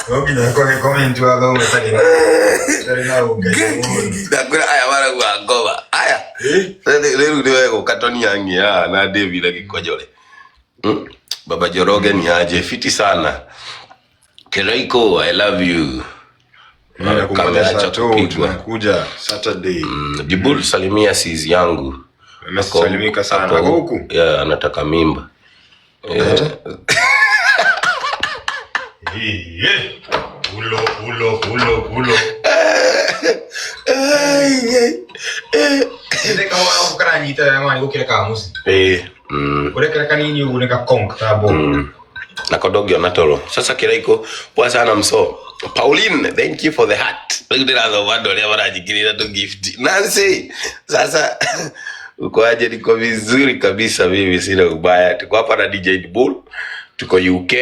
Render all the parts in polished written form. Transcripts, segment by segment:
No nginya kwage comment wathome tarĩ na ũngai mũndũ. Ndakwĩra aya marauga ngoma aya. Eh? Rĩu nĩ wegũka Tony Young na David agĩkonyore. Baba Joroge ni aje fiti sana. Kiraiko, I love you. Nakumbuka Kameacha saa tu kupigwa. tunakuja Saturday. Dibul, salimia sis yangu. Amesalimika sana. Ako- Ako huku? Yeah, anataka mimba. Yeah. Eh, eh. Ulo ulo ulo ulo. Nĩ kahũa karanyita wega mani gũkĩra kamuci. Eh, Ũrĩa kara kanini ũguo nĩ gakonk ta bo. Na kodogio toro. Sasa Kiraiko, poa sana mso. Pauline, thank you for the heart. Rĩu ndĩrathoma andũ arĩa maranjĩkĩrĩra tũ gift. Nancy, sasa uko aje? Niko vizuri kabisa mimi, sina ubaya. Tuko hapa na DJ Bull. Tuko UK.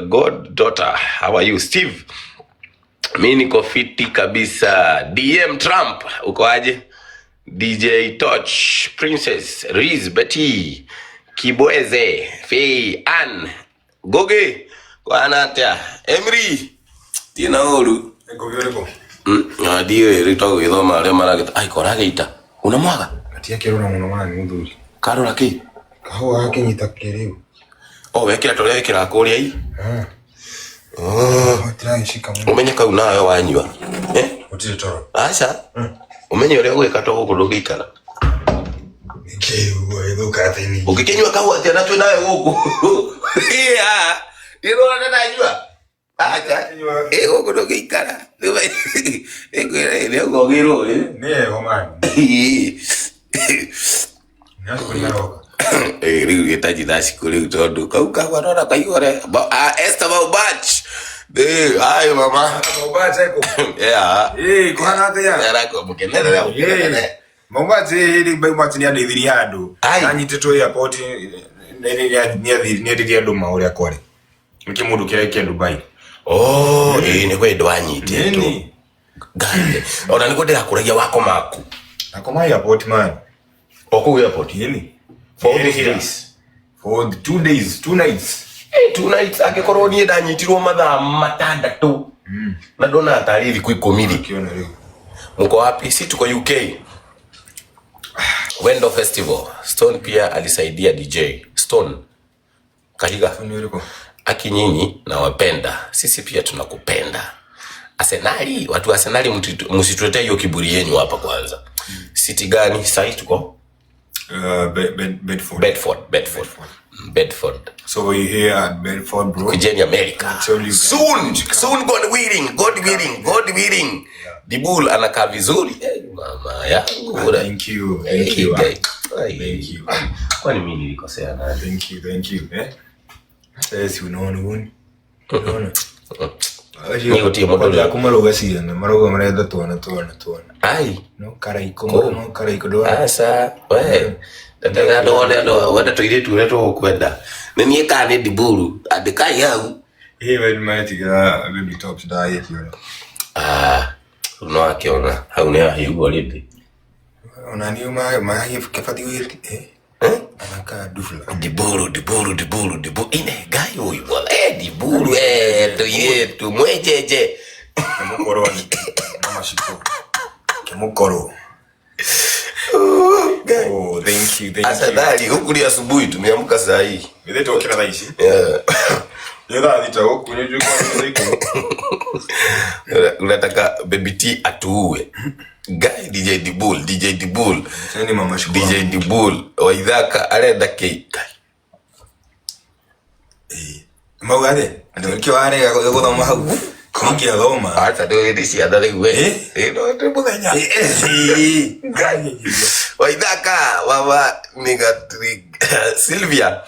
God daughter, how are you Steve? Mi niko fiti kabisa. DM Trump, uko aje? DJ Touch, Princess, Riz, Betty, Kibweze, Faye, Ann, Goge, kwana atia? Emry, tina uru. Ngũgĩ ũrĩkũ? Ndiũĩ rĩu twagũgĩthoma arĩa maragĩta. Ai, koragĩita. Unamwaga? Gatia kĩrora mũno mani mũthuri. Karora kĩ? Kahũa gakĩnyita kĩrĩu. O wekĩra tũrĩa wĩkĩraga kũrĩa i. Oh, tiragĩcika mũno. Ũmenye kau nawe wanyua. Eh? Gũtirĩ toro. Aca. Ũmenye ũrĩa ũgwĩka to gũkũ ndũngĩikara. Nĩkĩ ũguo ĩthũka atĩ ni? Ũngĩkĩnyua kahũa atĩa na twĩ nawe gũkũ? Ĩa, ndĩrona ndanyua. Aca. Ĩ gũkũ ndũngĩikara. Nĩngwĩra nĩ ũkogĩrwo ĩ. Nĩ ego mani. Nĩ acikũrigaroka. Ĩ rĩu gĩtanji thaa cikũ rĩu tondũ kau kahũa nona kaihũre. Esther Maubach. Ĩ, hi mama. Maumbache kũ? Yeah. Ĩ, kũhana atĩa? Mũkenerere, mũkenerere. Maumbache rĩ Maumbache nĩ andeithirie handũ. Ai. Anyitĩtwo airport nĩ endirie andũ ma ũrĩa kwarĩ. Nĩ kĩmũndũ kĩrĩa kĩa Dubai. Oh, ĩ nĩ kwendwo anyitĩtwo. Nini? Ngai. Ona nĩguo ndĩrakũragia wako maku. Nakoma airport man. O kũu airport. Nini? For all those days. For the 2 days, 2 nights. Hey, 2 nights angĩkorwo niĩ ndanyitirwo mathaa 6 na ndona tarĩ thikũ 10 rĩ. Kiona rĩu. Mko wapi? Si tuko UK. Wendo Festival. Stone pia alisaidia DJ. Stone. Kahiga. Nĩ ũrĩkũ? Aki nyinyi nawapenda. Sisi pia tunakupenda. Arsenali, watu wa Arsenali msituletee hiyo kiburi yenu hapa kwanza. City gani? Sasa tuko Bedford. Bedford, Bedford. Bedford. So we're here at Bedford, bro. Kujeni America. Tell you guys. Soon, soon God willing, God willing, God willing. Dibul anakaa vizuri. Eh, mama yangu. Thank you. Thank you. Hey, Thank you. Kwani mimi nilikosea nani? Thank you. Thank you. Eh? Sasa si unaona uone. Unaona? Nĩ gũtirĩ mũndũ ũrĩa- Kwanza maruga ciana maruga maretha twana twana twana Ai, no karaiko Kũ? no karaiko ndwara aca, we. Ndatega ndone ndo wenda tũirĩtu ũrĩa tũgũkwenda. Nĩ niĩ kana nĩ Diburu, andĩkai hau. Hii wewe nimetiga baby tops diet yona. Ah, no akĩona hau nĩ ahiũ already. Ona ni ma ma kafati wili eh Eh? anakaa dufla. Diburu, Diburu, Diburu, Diburu. Ine gai huyu bwana. Eh, Diburu eh tũirĩtu mwejeje. Kemukoro ni mama shiko. Kemukoro. Oh, thank you, thank you. Afadhali huku ni asubuhi tumeamka saa hii. Mithe tokira thaa ici. Yeah. Nĩ thaa 6 gũkũ nĩ njũĩ kwa thaa 10. Unataka Baby T atuue. Guy DJ Dibul, DJ Dibul, Sasa ni mama shiko. DJ Dibul Waithaka arenda kĩ? Ngai. Mauga atĩ andũ nĩkĩo warega gũthoma hau. Nĩkĩathoma. Acha nĩ ciana rĩu we. Eh? Ĩno nĩ mũthenya. Ngai. Waithaka mama nĩgatri Sylvia.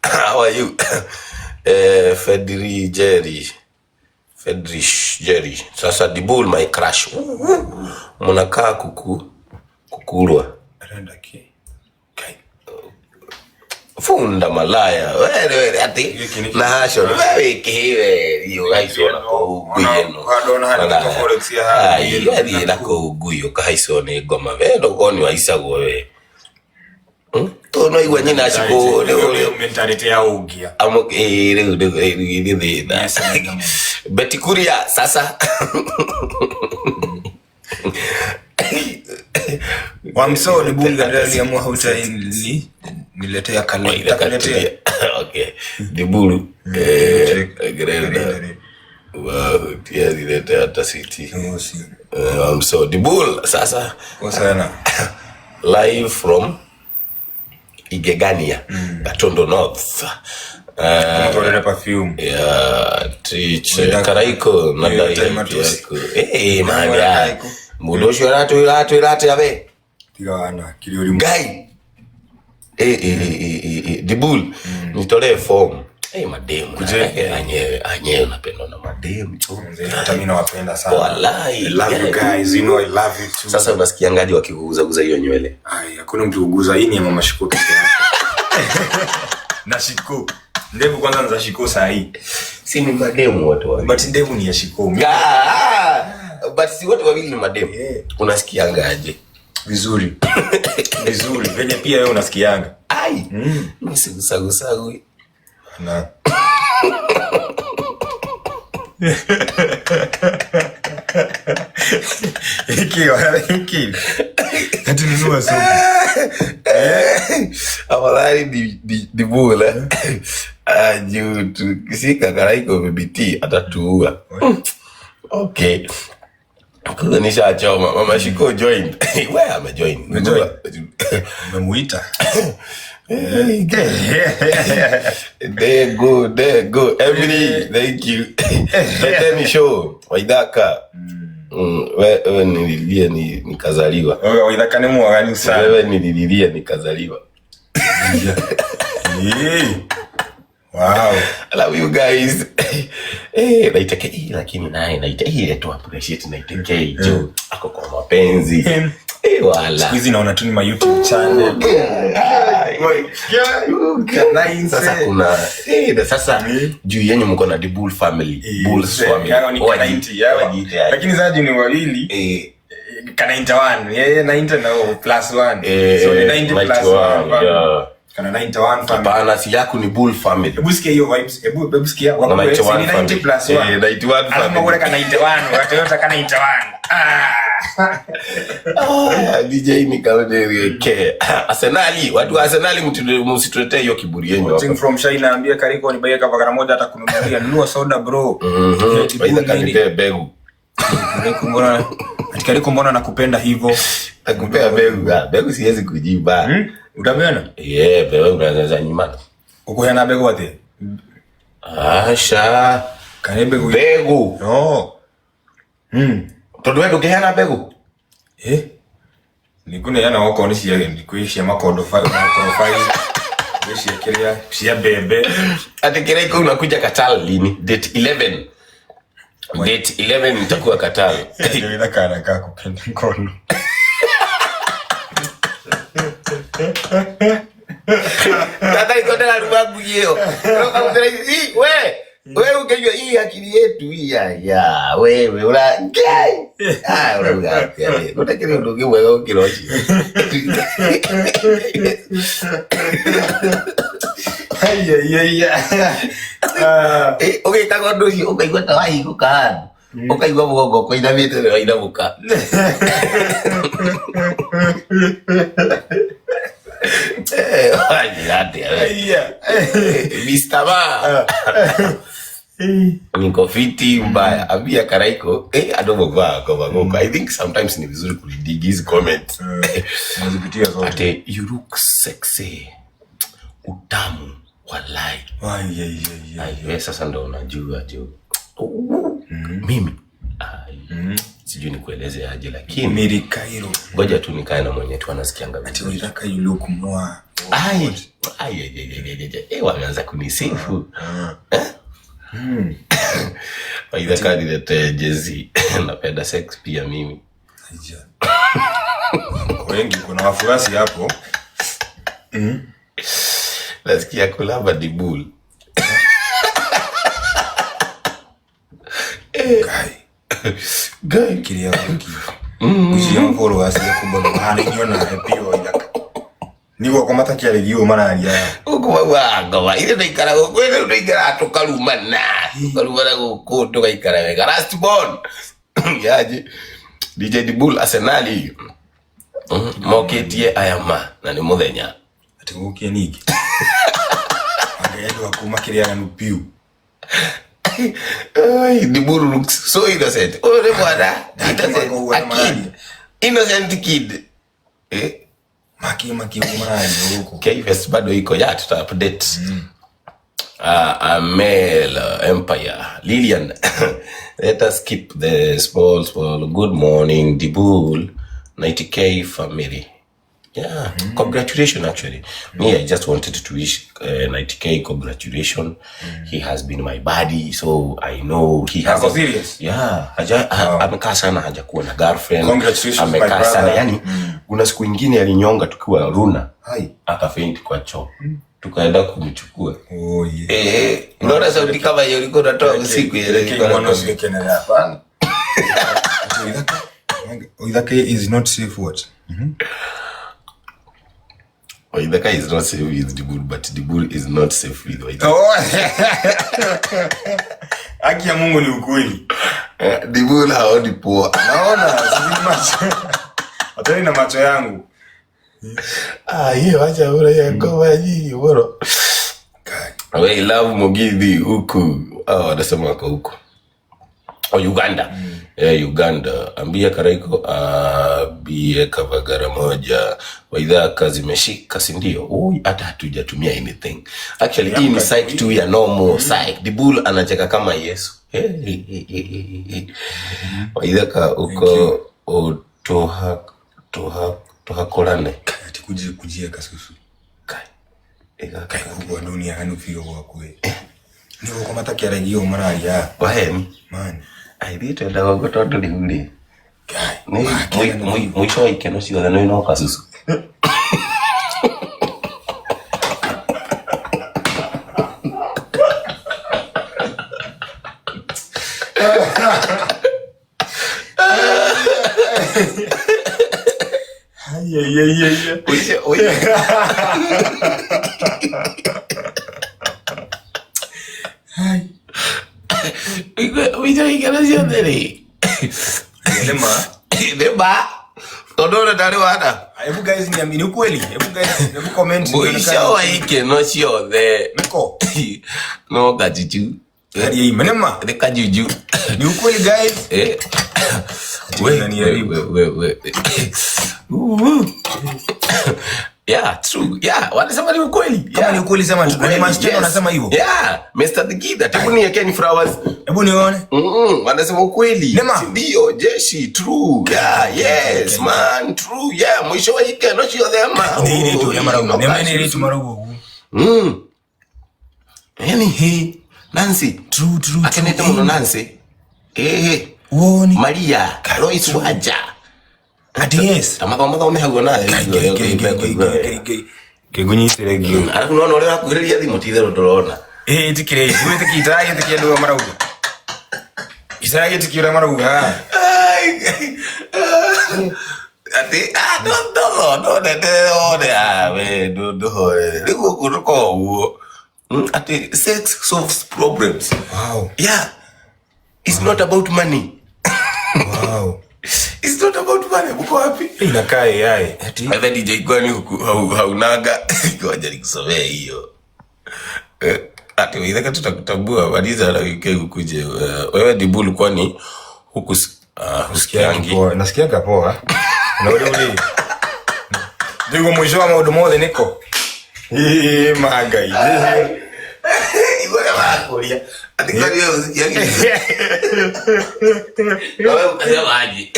How are you? Eh, Fedri Jerry. Fedrish Jerry. Sasa Dibul my crush. Munakaa kuku kukulwa. Arenda kĩ? Kai. Funda malaya. Wewe wewe ati Gĩkĩ nĩ kĩ? na hashon. Wewe kiwe hiyo gaicwo na kũu ngui ĩno. Ndona harĩ forex ya haha. Ai, wathiĩ na kũu ngui ũkahaicwo nĩ ngoma. We ndũkorwo nĩ waicagwo we. Tũ no igua nyina cikũ rĩu mentality ya ũngia. Ĩĩ rĩu rĩu nĩ thĩna. Yes, Betty Kuria sasa. Wamso ni bunge ndio aliamua hauta niletea kale. Takaletea. Okay. Diburu. Eh, Grenda. Wow, tia niletea hata city. Wamso Dibul sasa. Kwa sana. Live from Igegania, Gatondo North. Mtu perfume. Yeah, teacher Karaiko na dai yako. Eh, man. Mundu ucio aratwira atwira atia we? Tiga wana kiri uri Ngai. Eh, Dibul, nitolee form. Eh, mademu. Kuje anyewe, anyewe napendwa na mademu. Hata mimi nawapenda sana. Wallahi. I love you guys. You know I love you too. Sasa unasikia ngaji wakiguza guza hiyo nywele? Ai, hakuna mtu kuguza. Hii ni ya mama Shiko peke yake. Na Shiko. Ndevu kwanza ni za Shiko saa hii. Si ni mademu watu wawili. But ndevu ni ya Shiko. But si wote wawili ni mademu. Yeah. Unasikianga aje? Vizuri. Vizuri. Venye pia wewe unasikianga. Ai. Mimi sigusagusagu. Na. Hiki. Ati nunua soko. Afadhali ni bula. Ah, juu tukisika Karaiko BBT atatuua. Okay. Kwanza nishachoma. Mama Shiko join. Wewe amejoin. Amejoin. Umemuita. There go, there go. Emily, thank you. Let me show. Waidaka. Wewe nililia nikazaliwa. Wewe Waidaka ni mwagani sana. Wewe nililia nikazaliwa. Wow. I love you guys. Naiteke lakini naye naiteke tu appreciate naiteke jo. Ako kwa mapenzi. Wala. Siku hizi naona tu ni my YouTube channel. Sasa kuna sasa juu yenu mko na the Bull family. Bulls family. Lakini sasa ni wawili. Kana 91. Yeye 90 na plus 1. So ni 90 plus 1. Yeah. Kana 91 family. Hapana, si yako ni Bull family. Hebu sikia hiyo vibes. Hebu sikia. Wako ni 90 plus 1. 91 family. Alafu ngore kana 91, watu wote kana 91. Ah. DJ ni kaone ke. Arsenali, watu wa Arsenali msituletee hiyo kiburi yenu hapa. Watching from China ambia Kariko ni baye kava moja hata kununulia. Nunua soda bro. Aidha kanipea mbegu. Kariko mbona Kariko mbona nakupenda hivyo? Nakupea mbegu. Mbegu siwezi kujiba. Utapeana? Yeah, mbegu unaweza nyimana. Ukuhena mbegu ate? Asha. Kane mbegu. Mbegu. No. Tondu wewe ndũngĩheana mbegu? Eh? Nikuneana okorwo nĩ cia kwĩ cia makondo 5, makondo 5. Kwĩ cia kĩrĩa, cia mbembe. Ati kĩrĩa unakuja Qatar lini? Date 11. Date 11 nitakuwa Qatar. Ndio ila kana ka kupenda mkono. Tata iko tena rubabu hiyo. We wewe ungejua hii akili yetu hii ya wewe ura gay. Ah ura ura. Utakiri undugi wewe ukiroshi. Ai. Eh, ugikaga undu ucio ukaigua ta wahingũka handũ. Ukaigua mũgongo ũkũinamĩte nĩ wainamũka. Wanjĩra atĩa we? Mr. Ma. Niko fiti mbaya. Ambia Karaiko, andũ mokaga ngoma gũkũ. I think sometimes ni vizuri kuread hizi comments. Nazipitia zote. Ate you look sexy. Utamu walai. Ai. Ai, wewe sasa ndo unajua jo. Mimi sijui nikueleze aje lakini Miri Cairo. Ngoja tu nikae na mwenye tu anasikianga Ati vizuri. unataka you look more. Ai, ai, ai, ai, ai, ai, ai. Wameanza kunisifu. Aidha kadi lete jezi. Napenda sex pia mimi. Aija. Wengi kuna wafuasi hapo. Nasikia kulamba di bull. Guy. Guy. Kiria wiki. Kujia followers ya kubwa hana niona happy wa yaka. Nĩ gwakwa matakĩarĩgio mararia. Gũkũ maugaga ngoma ithuĩ tũikara gũkũ, ithuĩ tũikaraga tũkarumana, tũkarumana gũkũ tũgaikara wega. Last born yaje DJ Dibul Arsenali mokĩtie aya ma na nĩ mũthenya. Ati gũkie ningĩ. Angai andũ aku makĩrĩaga nu piũ. Ai, Dibul looks so innocent. Ũyũ nĩ mwana innocent, ũguo a nĩ kid, mararia. innocent kid. Eh, Maki maki ũguo mararia gũkũ. KFS bado iko ya tuta update. Amel Empire Lilian let us keep the small small. Good morning Dibul 90K family. Yeah, congratulations actually. Me, I just wanted to wish 90K congratulations. He has been my buddy, so I know he has. Ako serious? Yeah, haja, amekaa sana hajakuwa na girlfriend. Congratulations, my Amekaa brother. sana yani, kuna siku ingine alinyonga tukiwa Runa. Hai. Akafaint kwa choo. Tukaenda kumchukua. Oh yeah. Eh, unaona sauti kama hiyo ulikuwa unatoa usiku ile Reke ilikuwa mwana nakwambia. ucio kenera hapana. Oithaka is not safe what? Oithaka is not safe with Dibul, but Dibul is not safe with Oithaka. Oh. Haki ya Mungu ni ukweli. Eh, Dibul haoni poa. Naona sisi macho. Hata na macho yangu. Ah, hiyo acha bora ya ngoma nyingi bora. Kai. We love Mugithi huku. Ah, wanasema wako huku. Oh, Uganda. Eh, Uganda. Ambia Karaiko abie kavagara moja. Waidhaka zimeshika, si ndio? Ui, hata hatujatumia anything. Actually, hii ni psych tu ya normal psych. Dibul anacheka kama Yesu. Waidhaka uko otoha toha tohakorane. Kai ati kujia kujia kasusu. Kai. Ega Kai huko dunia hanu fio gwakwe. Ni gwakwa matakĩaragio mararia. Waheni. Man. Aithĩ twendaga ũguo tondũ rĩu rĩ Kai. nĩ mũico wa ikeno ciothe nĩ no kasusu. Ai ai ai ai. Mũico mũico Ai. mũico wa ikeno ciothe rĩ Nĩ ma. nĩ ma tondũ ũrĩa ndarĩ wana Hebu guys niamini ukweli. Hebu guys, hebu comment. mũico wa ikeno ciothe Niko. no kajuju. Hadi hii manema. Nĩ kajuju. Ni ukweli guys. Eh. We, we, we, we, we. Uhu. Yeah, true. Yeah, wanasema ni ukweli. Kama Yeah. ni ukweli sema ni Ukweli, masichana wanasema hivyo. Yeah, Mr. Digida, hebu niwekeni flowers. Hebu nione. Wanasema ukweli. Nema. Si ndio, jeshi true. Yeah, yes, man, true. Yeah, mwisho wa ikeno ciothe ma. Ni ile tu ya mara No Ni kajuju. ile tu mara ugu. Yani he Nancy, True true. akenete muno Nancy. Eh, Woni. Maria, Lois Waja. Ati yes. Tamathomo thome hau nawe. Kigunyitire ngio. Arabu nona ũrĩa ũrakuhĩrĩria thimũ ti itherũ ndũrona. Eh tikire. Gwĩtĩkia itaragĩtĩkia andũ marauga. Itaragĩtĩkia ũrĩa marauga. Atĩ ah no no no no ah we ndũhorere rĩu gũkũ ndũkoragwo ũguo. Atĩ sex solves problems. Wow. Yeah. It's not about money. Wow. It's not about money. Uko wapi? Inakaa AI. Ati Hata DJ kwani huku haunaga. Ngoja nikusomee hiyo. Ati waithaka tutakutambua maliza na wike ukuje. Wewe Dibul kwani huku husikiangi. poa. Nasikiaga poa. Na ule ule. Ndigo mwisho wa maũndũ mothe nĩko. Ĩ magai. Igwe wakuria. Ati kwani wewe husikiangi. Wewe ukasema aje?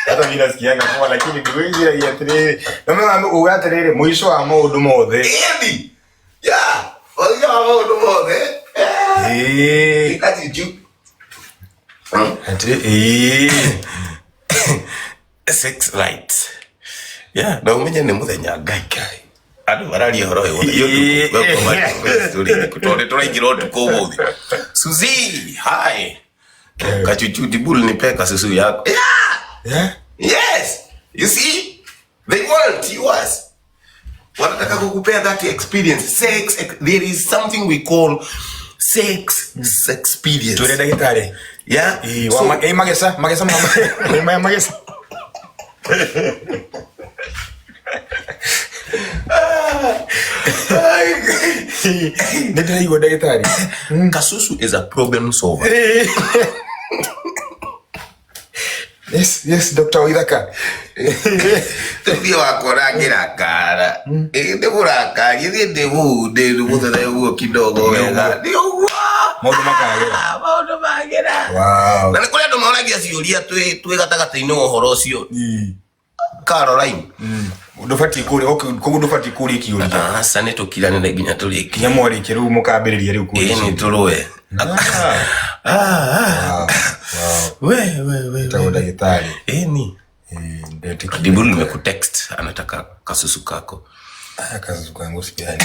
Hata mimi nasikiaga poa lakini ndikuinjiragia atĩrĩrĩ. Na mimi uga atĩrĩrĩ mũico wa maũndũ mothe. Ĩni. Yeah. Mũico wa maũndũ mothe. Ĩ. Ikajuju. Ati ĩ. Sex rights. Yeah, na umenye nĩ mũthenya Ngai Ngai. Andũ mararia ũhoro ũyũ tondũ tũraingĩra ũtukũ ũmũthĩ. Suzy, hi. Kachuchu Dibul nipe kasusu yako. Yeah. Yeah? Yes. You see? They want yours. Wanataka kukupea that experience. Sex, there is something we call sex experience. Tũrĩ ndagĩtarĩ. Yeah. Ĩĩ, So, ĩ mageca, mageca mama. Ĩ maya mageca. Nĩ ndĩraigua ndagĩtarĩ. Kasusu is a problem solver. Yes, yes, Dr. Waithaka. Thiĩ wakora ngĩrakara. Ĩ, ndĩmũrakarie, thiĩ ndĩmũthethe ũguo kidogo wega. Nĩ ũguo. Maũndũ makagĩra. Ah, maũndũ magĩra. Wow. Na nĩ kũrĩ andũ moragia ciũria twĩ gatagatĩ-inĩ wa ũhoro ũcio. Ĩĩ. Caroline. Ndũbatiĩ kũria, okay, koguo ndũbatiĩ kũria kĩũria. Aca nĩ tũkiranĩre nginya tũrĩkie. Nginya mwarĩkia rĩu mũkambĩrĩria rĩu kũria. Ĩ nĩ tũrũe. Ah. Ah, ah. Wow. We, we, we, Etagwo we. ndagĩtarĩ. Ĩ ni. Ĩĩ, ndetĩkia. Dibulu nimekutext anataka kasusu kako. Ah, kasusu kangu sipeani.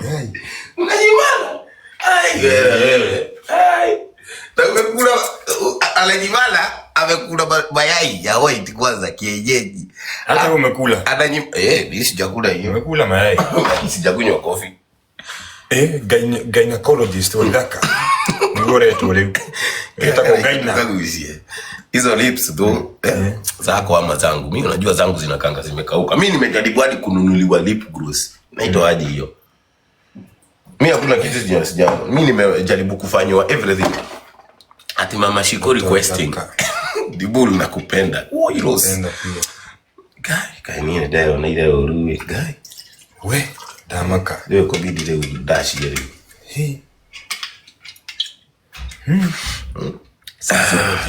Yai. Unajibana? Ai, wewe wewe. Ai. Na umekula anajibana amekula mayai ya white kwanza kienyeji. Hata wewe umekula. Ananyim eh mimi sijakula hiyo. Umekula mayai. Sijakunywa coffee. Eh, gynecologist Waithaka. Nĩguo ũretwo rĩu. Wĩtagwo gyna. Kaguzie. Hizo lips though eh, zako ama zangu. Mimi unajua zangu zinakanga zimekauka. Mimi nimejaribu hadi kununuliwa lip gloss. Naitwa aje hiyo? Mimi hakuna kitu sija. Mimi nimejaribu kufanywa everything. Ati mama Shiko requesting. Dibul nakupenda. Oh, Rose. Enda pia. Guy, kai nini deo na ile uruwe guy. We, ndamaka. Leo kubidi leo dash ile. Hey.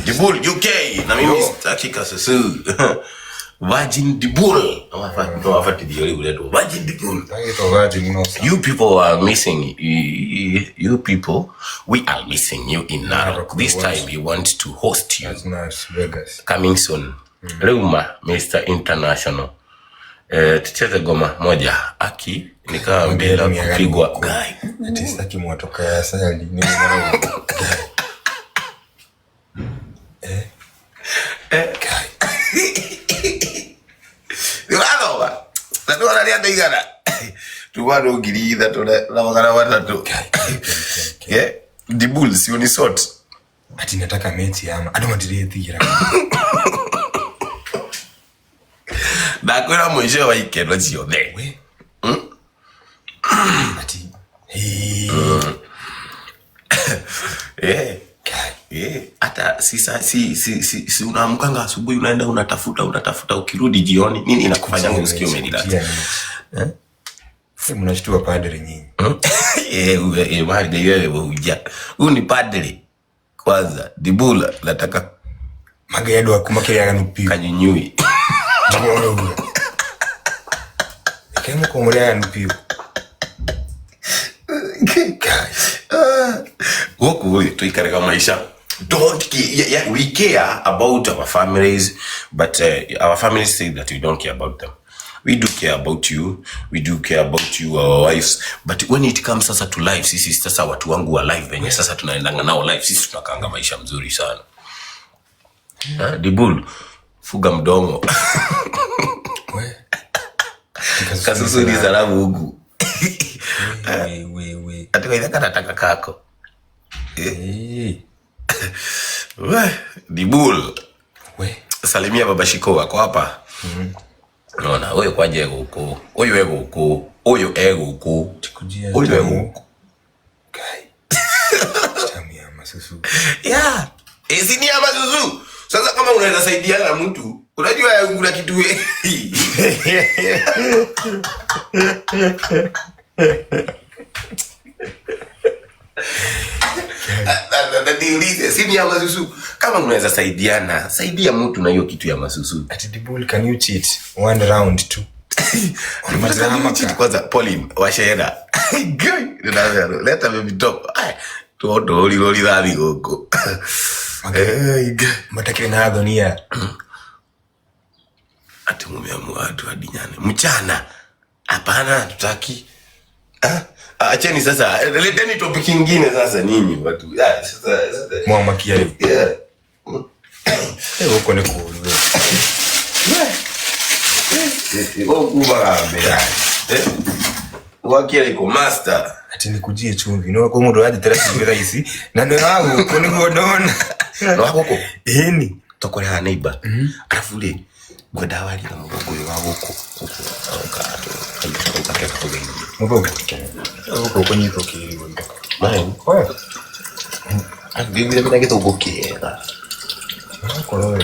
Dibul UK na mimi sitaki kasusu. Virgin Dibul. Wafati ndio ile Virgin Dibul. Ndagĩtwo virgin no sa. You people are missing. You people, we are missing you in Narok. This time we want to host you. That's nice, Vegas. Coming soon. Ruma, Mr. International. Tucheze goma moja. Aki nikaa bila kupigwa. Guy. Ati sitaki mwatoka ya asali. Ni mara. Eh. Guy. Nĩũrathoma? Na nĩwona nĩ andũ aigana? Tuma andũ 3,300. Yeah. Dibul, si unisort. Ati nataka mechi ama andũ matirĩtigĩra. Ndakwĩra mũico wa ikeno ciothe. We. Ati. Hey. Eh. Guy. Eh, hata si si si si, si unaamkanga asubuhi unaenda unatafuta unatafuta ukirudi jioni nini inakufanya usikie umerelax? Eh? Mnashtua padre nyinyi. Eh, eh, mahali wewe huja. Huyu ni padre. Kwanza Dibula nataka Magendo akumakiriaga nupiu. kanyunyui. Ndikuona uguo. Kemo kumuriaga nupiu. Gũkũ rĩ tũikaraga maisha don't yeah, yeah, we care about our families but our families say that we don't care about them. We do care about you, we do care about you, our wives, but when it comes sasa to life, sisi sasa watu wangu wa life venye sasa tunaendanga nao life, sisi tunakaanga maisha mzuri sana. Dibul, fuga mdomo. We. Kasusu ni salamu huku. We, we, we. Ati nataka kako. Eh. We, Dibul. We. Salimia baba Shiko wako hapa. Unaona huyu kwaje huku? Huyu ego huku. Huyu ego huku. Tikujia. Huyu ego huku. Kai. Tamu ya masusu. Yeah. Si ni ya masusu. Sasa kama unaweza saidiana na mtu, unajua kuna kitu we. Niulize, si ni ya masusu. Kama unaweza saidiana, saidia mtu na hiyo kitu ya masusu. Ati Dibul, can you cheat one round two? Can you cheat kwanza, Pauline, washera. Guy, leta baby top. Ai, tuondo uri uri thathi guku. Eh, guy. Matakire na athonia. Ati mumeamua watu hadi nyane. Mchana. Hapana, tutaki. Acheni sasa. Leteni topic nyingine sasa ninyi watu. Sasa sasa. Mwamakia rĩu. Yeah. Eh, huko ni kũũru we. Gũkumaga mbere. Gwakĩrĩkũ master. Ati nikujie chumvi no ko mundu anjitira chumvi thaa ici na nĩ wa gũkũ nĩguo ndona. No wa gũkũ? Ĩni. Tokore haha neighbor. Arabu rĩ, ngwenda warie na mũthũngũ ũyũ wa gũkũ. Gũkũ akeka kũgeithia. Mũthũngũ. Gũkũ kũnyitwo kĩrigũ. Maĩ. Oe. Ngĩiguire mena gĩthũngũ kĩega. Okorwo we.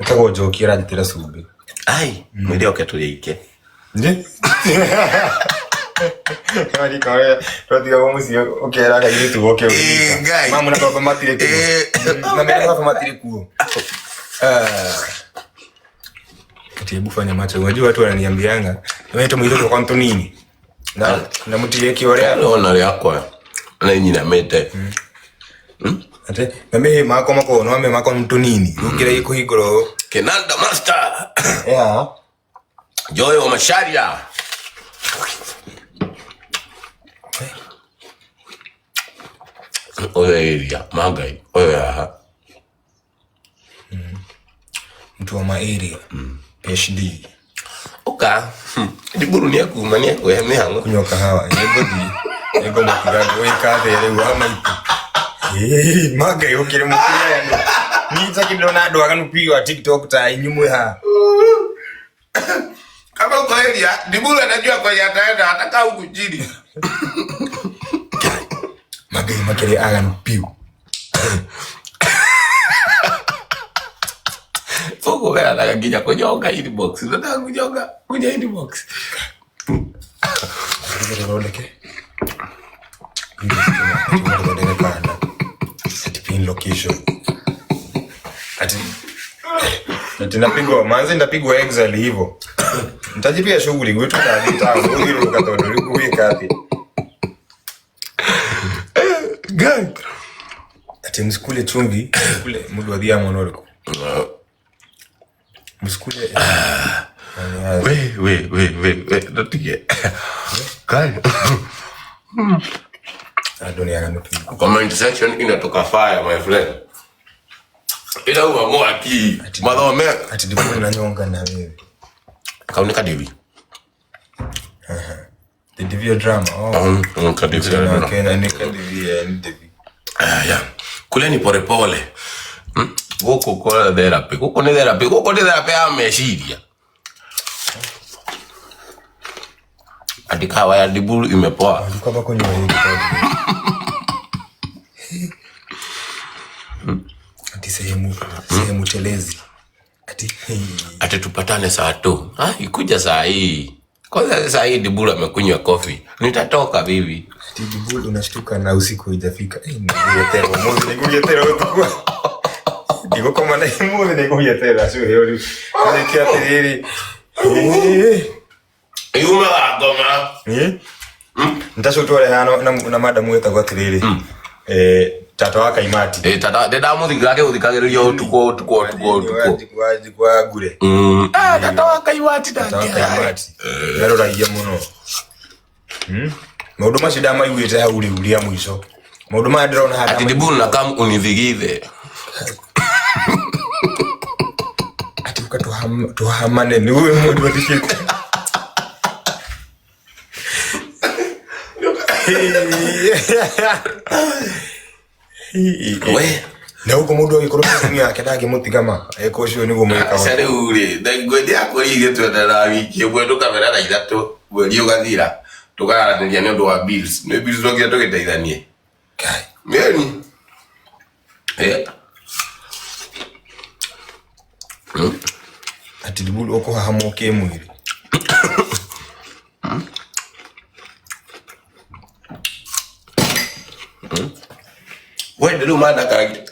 Etagwo Njoki aranjĩtĩra cumbĩ. Ai, mwĩre oke tũrĩe ike. Nĩ? Twatigagwo mũciĩ ũkera kairĩtu goke Ĩĩ, Ngai. Mamu na baba matirĩ kuo. Ĩĩ. Mami na baba matirĩ kuo. Ati hebu fanya macho. Unajua watu wananiambianga, wewe tumuite kwa mtu nini? Na mtie kiorea. Ona rĩakwa na nyinamĩte. Ate na me mako mako no me mako mtu nini? Ukira ikuhingũrwo. Kenanda master. Yeah. Joy wa Macharia. Ũyũ area mangai ũyũ haha. Mtu wa maarea. PhD. Ũka. Ndiburu nĩ akuma nĩ ekũhe mĩhang'o. Kunywa kahawa. Nĩngũthiĩ. Nĩngũmũtiga gwĩka atĩa rĩu wa maitũ. Ĩĩ, mangai ũkĩrĩ mũkĩra andũ. Niĩ njakĩ ndĩrona andũ aganu pigo a TikTok ta inyuĩ mwĩ haha. Kama uko area, Ndiburu anajua kwenye ataenda atakaa huku chini. Mangai makĩrĩ aganu piu. Huko wewe anataka nginya kunyonga inbox. Unataka kunyonga kuja inbox. Thondeke. Thondeke kanda. Ati pin location. Ati napigwa manzi ndapigwa exile hivyo. Nitajipia shughuli gwetu na vita uthiũrũrũka tondũ rĩu gwĩka atĩ. Guy. Ati msikule chumvi, msikule mundu athiaga mwena ũrĩkũ? Msikule. We we we we we ndotige. Guy. Andũ nĩ aganu piu. Comment section inatoka fire my friend. Ila uwa mwaki. Mathome. Ati ndikuona na nyonga na wewe. Kauni kadivi. The Divya drama. Oh. Kadivi. Na Kenya ni Kadivia ni Divi. Aya. Kule ni pole pole. Gũkũ kwa therapy. Gũkũ nĩ therapy. Gũkũ nĩ therapy ya meciria. Ati kahawa ya Ndiburu imepoa. Alikuwa hapa kwenye hii kitabu. Ati sehemu telezi. Ati Ati tupatane saa 2. Ah, ikuja saa hii. Kwanza saa hii Ndiburu amekunywa coffee. Nitatoka bibi. Ati Ndiburu unashtuka na usiku haijafika. Nigugetera umuthi, nigugetera utuku. Ndigũkoma na umuthi nigugetera acio rĩu. Nĩkĩ atĩrĩrĩ. Yuma wa ngoma. Nitacũtware haha na madamu wetagwo atĩrĩrĩ. Tata wa Kaimati. Tata, ndĩndamũthikĩra akĩgũthikagĩrĩria ũtukũ, ũtukũ, ũtukũ, ũtukũ. Kwa ngure. Tata wa Kaimati Tata wa ndangĩaga. Kaimati. Nĩaroragia mũno. Maũndũ macio ndamaiguĩte hau rĩu rĩa mũico. Maũndũ maya ndĩrona haha Ati Ndiburu na kam unithigithe. Ati uka tuhamane ni wewe mũndũ athikĩte. We. Na huko mundu agikorwo mutumia wake ndangĩmũtiga ma. Eko ũcio nĩguo mwĩkaga. Aca rĩu rĩ, ngwendia kũrĩ ithuĩ twendaga wiki ĩmwe tũkamera na ithatũ, mweri ũgathira, tũkaranĩria nĩ ũndũ wa bills. Nĩ bills twagire tũgĩteithanie. Kai. Mĩeni. Ati Ndiburu ũkũhahamwo kĩmwĩrĩ. We rĩu mandakaragia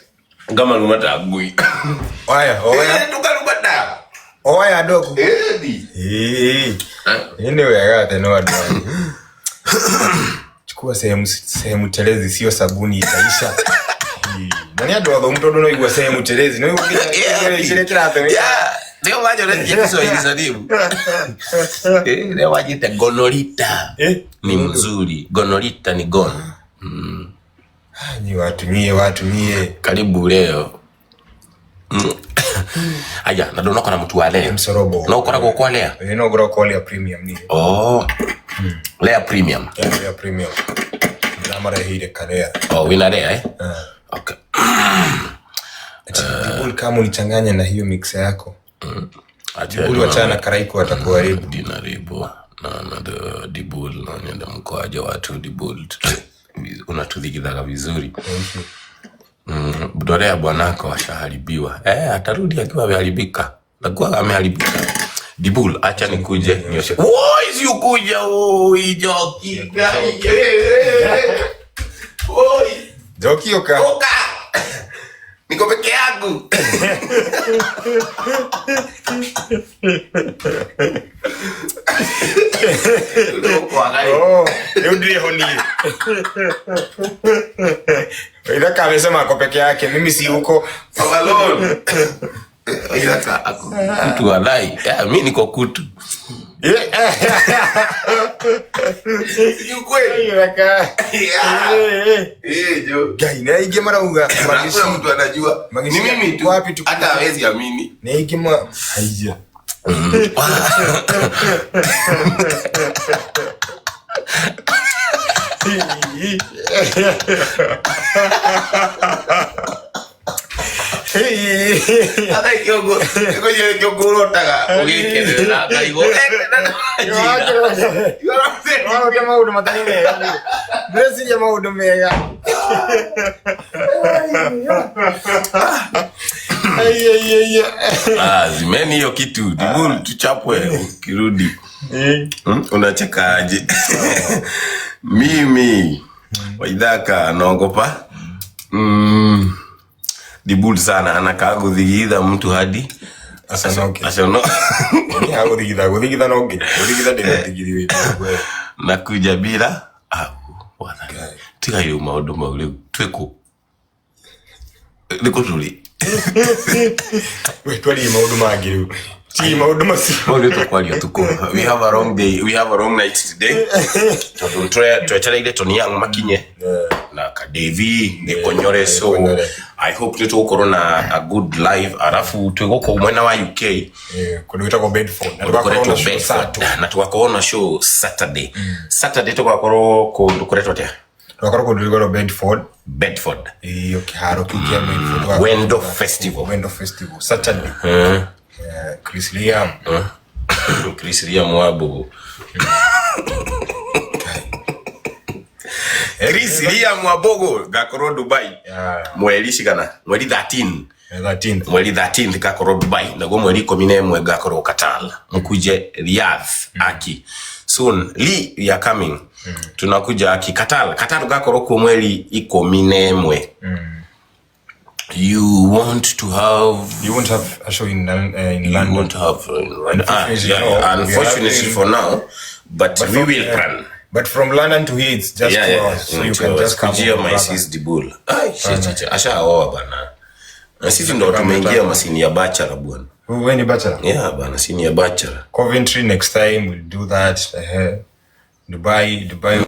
ngamaruma ta ngui. Oya, oya. Ndũkaruma ta. Oya andũ aku. Ĩni. Ĩĩ. Ĩĩ nĩ wega atĩ no andũ aya. Chukua sehemu telezi sio sabuni itaisha. Na nĩ andũ athomu tondũ no igua sehemu telezi. No igua kĩrĩa kĩratũmĩka. Yeah. Ndio maana ndio Kiswahili sanifu. Ndio wajite gonorita. Ni mzuri. Gonorita ni gono. Ni watumie, watumie. Karibu leo. Aya, na ndonokora mutu wa Lea. Msorobo. No ukoragwo kwa Lea. Ĩ, no ngoragwo kwa Lea Premium niĩ. Oh. Lea Premium. Yeah, Lea Premium. Ndĩramareheire karea. Oh, wina Lea, eh? Okay. Ati, kama ulichanganya na hiyo mixer yako. Acha Uli wachana na Karaiko atakuharibu. Dinaribo na na the Dibul na nyenda mkoaje watu Dibul unatuthigithaga vizuri. Thank you. Dorea bwanako ashaharibiwa. Eh, atarudi akiwa ameharibika. Nakuwa ameharibika. Dibul, acha nikuje nioshe. Woi, si ukuja oi joki. Oi, Joki oka. toka. Niko peke yangu. Oh, rĩu ndirĩ ho niĩ. Waithaka amesema ako peke yake, mimi si huko. I'm alone. Waithaka ako kutu walai. Yeah, mi niko kutu. Si ukweli? Waithaka. Yeah. Eh, eh. Eh, jo. Ngai, nĩ aingĩ marauga Hakuna mtu anajua. Ni Magician, mimi tu. wapi tu- Hata hawezi amini. nĩ aingĩ ma haiya. Hata kiongo, kiongo kiongo urotaga ũgĩkenerera ngaigua. You are upset. Warota maũndũ matarĩ mega. Ndĩreciria maũndũ mega. Ai, ai, ai, ai. Ah, zimeni hiyo kitu. Dibul tuchapwe ukirudi. Unacheka aje? Mimi Waithaka anaogopa. Dibul sana anakaa guthigitha mtu hadi Aconoke. acono Nĩ agũthigitha, gũthigitha no nginya. Gũthigitha ndĩ mũthigiri wĩ we. nakuja bila ah, wathani. Tiga rĩu maũndũ mau rĩu twĩkũ nĩkũ tũrĩ We twarie maũndũ mangĩ rĩu. Ti maũndũ macio. mau nĩ tũkwaria tukũ. We have a long day, we have a long night today tondũ twetereire Tony Young makinye na Kadevi Gĩkonyore, so Gĩkonyore. I hope nĩ tũgũkorwo na a good live arafu twĩ gũkũ mwena wa UK. Eh, kũndũ gwĩtagwo Bedford. Na tũgakorwo tũkoretwo na show Bedford Saturday. na tũgakorwo na show Saturday. Saturday tũgakorwo kũndũ kũretwo atĩa? Tũgakorwo kũndũ gwĩtagwo Bedford. Bedford. Iyo kĩharo kĩu kĩa Bedford. Tũgakorwo Wendo Festival. Wendo Festival. Saturday. Eh, Chris Liam. Chris Liam Wabugu. Chris Liam Wabugu gakorwo Dubai. Yeah. Mweri cigana? Mweri 13. 13th. Mweri 13 gakorwo Dubai naguo mweri 11 gakorwo Qatar. Mkuje Riyadh aki. Soon Lee we are coming. Tunakuja aki Qatar. Qatar gakorwo kuo mweri 11. You want to have You won't have a show in you London. won't have right. Unfortunately, Yeah, no. We are unfortunately having- for now, but we from- will plan. But from London to here, it's just 2 hours. So you 2 can hours. just come Kujia over, my brother. sis Dibul. Ai, shit, shit, ashaoa bana. Na sisi ndo tumeingia masini ya bachelor bwana. Wewe ni bachelor? Yeah bana, sini ya bachelor. Coventry next time we'll do that. Dubai, Dubai.